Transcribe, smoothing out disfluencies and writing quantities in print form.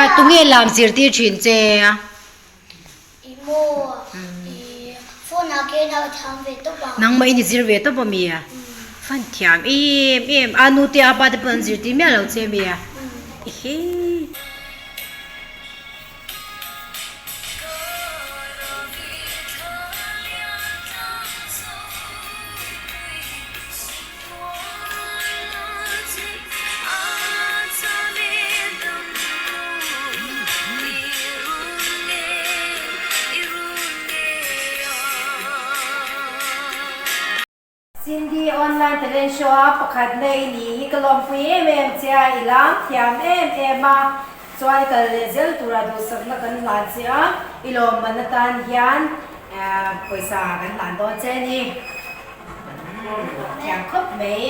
Tunge lam zirtir thin che a? I maw? I phone ah khian a thiam ve tawp a. Nangmah in i zir ve tawp a mi a? Fan thiam em em. A nu te a pa te pawh an zirtir miah lo che a mi a? Ehe. Cindy online talent show a pakhat na i nih hi ka lawmpui em em che a, i lam thiam em em a, chuan i kal leh zel tura duhsakna kan hlan che a, i lawmman atan hian pawisa kan hlan dawn che a ni. Thiam khawp mai.